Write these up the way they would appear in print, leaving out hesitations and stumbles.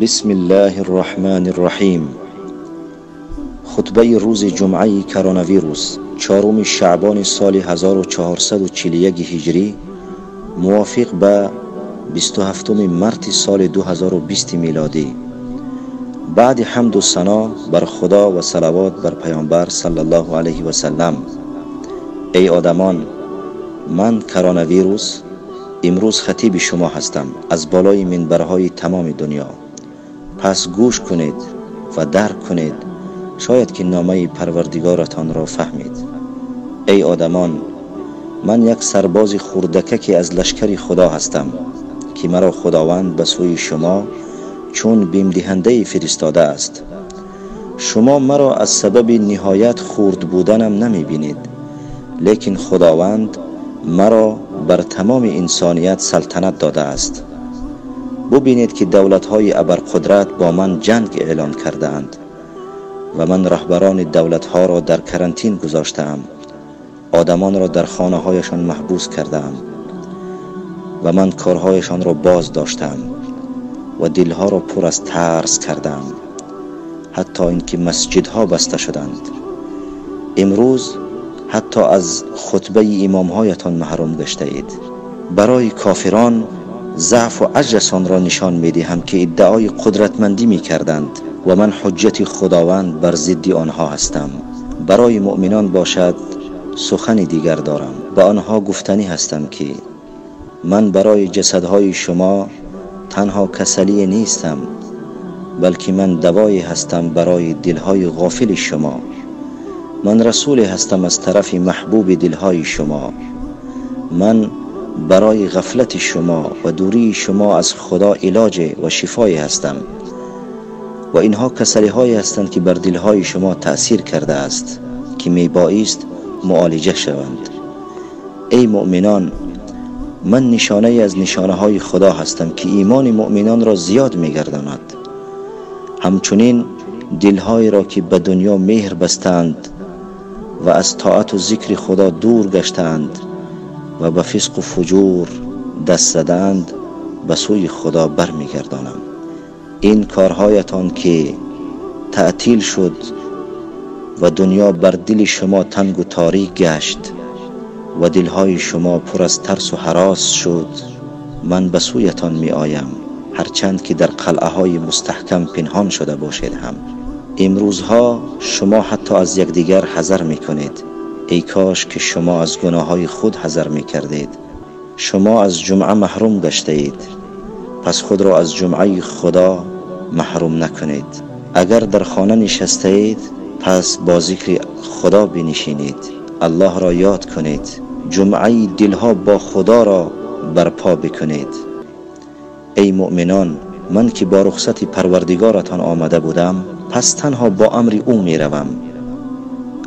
بسم الله الرحمن الرحیم. خطبه روز جمعه کروناویروس، 4 شعبان سال 1441 هجری، موافق به 27 مارس سال 2020 میلادی. بعد حمد و ثنا بر خدا و صلوات بر پیامبر صلی الله علیه و سلم. ای آدمان، من کروناویروس امروز خطیب شما هستم از بالای منبرهای تمام دنیا. پس گوش کنید و درک کنید، شاید که نامه پروردگارتان را فهمید. ای آدمان، من یک سرباز خردککی از لشکر خدا هستم که مرا خداوند به سوی شما چون بیم دهنده فرستاده است. شما مرا از سبب نهایت خرد بودنم نمی بینید، لیکن خداوند مرا بر تمام انسانیت سلطنت داده است. ببینید که دولت‌های ابرقدرت با من جنگ اعلان کرده اند و من رهبران دولت‌ها را در کرانتین گذاشته‌ام، آدمان را در خانه‌هایشان محبوس کرده‌ام و من کارهایشان را باز داشتم و دلها را پر از ترس کردم، حتی اینکه مسجدها بسته شدند. امروز حتی از خطبه امامهایتان محروم گشته اید. برای کافران ضعف و عجزشان را نشان می دهم که ادعای قدرتمندی می کردند و من حجت خداوند بر ضد آنها هستم. برای مؤمنان باشد سخن دیگر دارم، به آنها گفتنی هستم که من برای جسدهای شما تنها کسلی نیستم، بلکه من دوایی هستم برای دلهای غافل شما. من رسول هستم از طرف محبوب دلهای شما. من برای غفلت شما و دوری شما از خدا علاج و شفای هستم و اینها کسلی های هستند که بر دلهای شما تأثیر کرده است که می بایست معالجه شوند. ای مؤمنان، من نشانه از نشانه های خدا هستم که ایمان مؤمنان را زیاد می گرداند. همچنین دلهای را که به دنیا مهر بستند و از طاعت و ذکر خدا دور گشتند و به فسق و فجور دست زدند به سوی خدا برمیگردانم. این کارهایتان که تعطیل شد و دنیا بر دل شما تنگ و تاریک گشت و دلهای شما پر از ترس و هراس شد، من به سویتان می آیم، هرچند که در قلعه های مستحکم پنهان شده باشید هم. امروزها شما حتی از یکدیگر حذر می کنید. ای کاش که شما از گناه های خود حذر می کردید. شما از جمعه محروم گشته اید، پس خود را از جمعه خدا محروم نکنید. اگر در خانه نشسته اید، پس با ذکر خدا بنشینید، الله را یاد کنید، جمعه دلها با خدا را برپا بکنید. ای مؤمنان، من که با رخصت پروردگارتان آمده بودم، پس تنها با امر او می روم.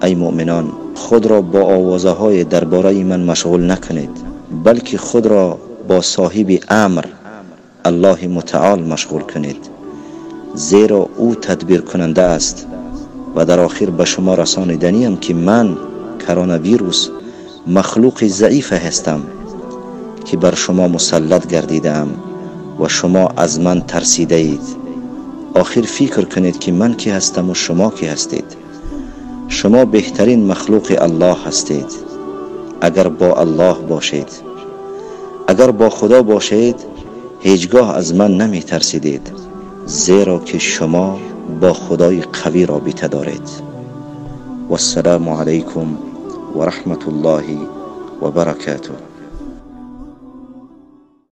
ای مؤمنان، خود را با آوازه های درباره من مشغول نکنید، بلکه خود را با صاحب امر الله متعال مشغول کنید، زیرا او تدبیر کننده است. و در آخر به شما رسانیدنیم که من کروناویروس مخلوق ضعیف هستم که بر شما مسلط گردیدم و شما از من ترسیده اید. آخر فکر کنید که من کی هستم و شما کی هستید. شما بهترین مخلوق الله هستید اگر با الله باشید. اگر با خدا باشید هیچگاه از من نمی ترسیدید، زیرا که شما با خدای قوی رابطه دارید. والسلام علیکم و رحمت الله و برکاته.